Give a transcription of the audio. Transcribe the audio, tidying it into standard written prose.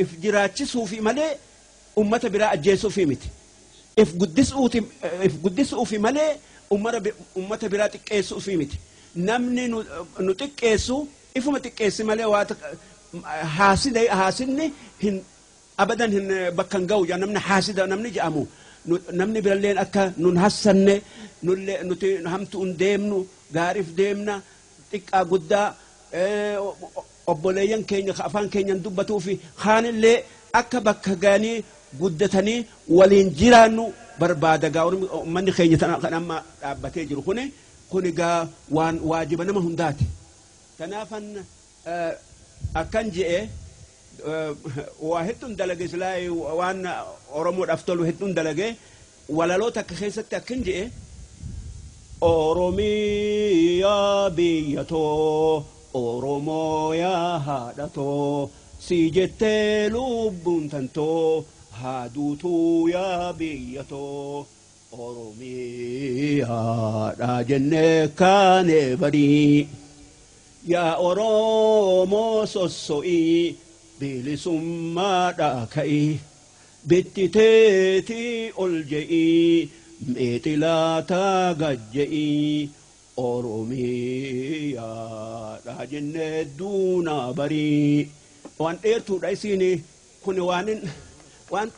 If jiraachisuufi malee ummata biraa ajjeesuufi miti. If guddisuufi malee ummata biraa xiqqeessuufi miti. Namni nu xiqqeessu ifuma xiqqeessi malee waa haasidni hin abadan hin bakka hin ga'u. Namni haasida namni jedhamu, namni biralleen akka nun hassanne, nullee nuti hamtu hin deemnu, gaariif deemna. Xiqqaa guddaa, obboleeyyan keenya ka afaan keenyan dubbatuu fi kaanillee akka bakka ga'anii guddatanii waliin jiraannu barbaada. Gaa ummanni keenya kan amma dhaabbatee jiru kuni gaa waan waajiba nama hundaati. Kanaafan akkan je'e, waa hedduun dalage, silaa waan Oromoodhaaf tolu hedduun dalage. Walaloo takka keessatti akkan je'e: Oromiyaa biyya too, Oromoo yaa haadha too, si jettee lubbuun tantoo haa duutuu yaa biyya too. Oromiyaadha jennee kaane barii, yaa Oromoo sosso'ii, bilisummaadha ka'ii, bittiteetii ol je'ii, meexilaataa gad je'ii. Oromiyaadha jennee duunaa barii. Waan dheertuudha isiin kun, waan waan